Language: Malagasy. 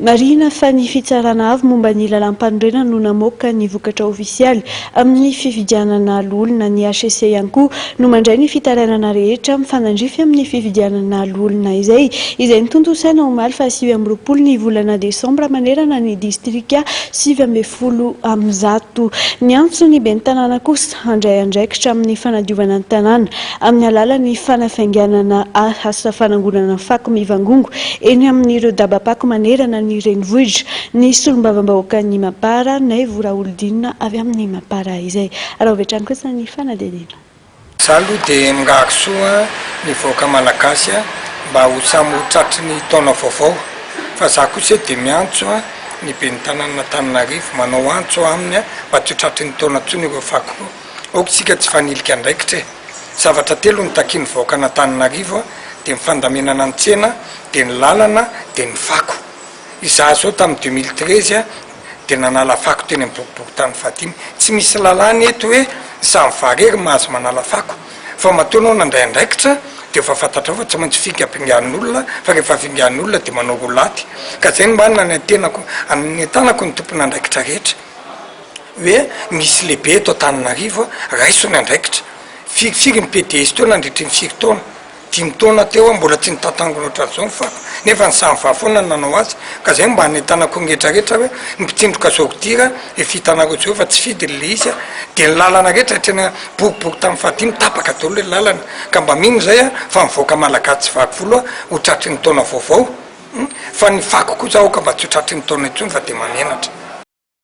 Marihina fa ny Fitsarana Avo momba ny Lalàmpanorenana no namoaka ny vokatra ofisialy amin'ny fifidianana loholona. Ny hcc ihany koa no mandray ny fitarainana rehetra mifanandrify amin'ny fifidianana loholona izay izay notontosaina omaly faha 29 ny volana desambra manerana ny distrika 119. Niantso ny ben'ny tanàna kosa handray andraikitra amin'ny fanadiovana ny tanàna amin'ny alalan'ny fanafainganana asa fanangonana fako mivangongo eny amin'ireo dabam-pako manerana ny renivohitra ny solombavambahoakan'ny Mapar, Naivo Raholidinina avy amin'ny Mapar izay. Araho avy hatrany kosa ny fanadihadiana. Za aloha dia mirary soa ny vahoaka malagasy mba ho samy ho tratry ny taona vaovao fa za kosa dia miantso ny ben'ny tanànan'Antananarivo manao antso aminy mba tsy ho tratry ny taona intsony ireo fako ireo. Aoka isika tsy fanilika andraikitra e! Zavatra telo no takian'ny vahoakan'Antananarivo dia ny fandaminana ny tsena, dia ny lalana, dia ny fako. Izaho izao tamin'ny 2013 dia nanala fako teny amin'ny boriborintany fahadimy. Tsy misy lalàna eto hoe samy varery mahazo manala fako. Fa matoa ianao nandray andraikitra dia efa fantatrao fa tsy maintsy fingampingan'olona fa rehefa fingan'olona dia manao roulade. Ka izay no mba nanentenako, anentanako ny tompon'andraikitra rehetra. hoe misy lehibe eto Antananarivo raiso ny andraikitra. Firy firy ny PDS teo nandritry ny firy taona? Dimy taona teo mbola tsy nitatangona ohatran'izao ny fako nefa ny samy vavy foana no nanao azy. Ka zay mba hanentanako ny rehetra rehetra hoe ny mpitsindroka zordira efa hitanareo jereo fa tsy fidiny le izy de ny lalana rehetra hatreny boribory tamin'ny fahadimy tapaka daholo le lalana. Ka mba mino zay fa mivoaka malagasy tsy vaky volo ho tratry ny taona vaovao fa ny fako kosa aoka mba tsy ho tratry ny taona intsony fa de mahamenatra.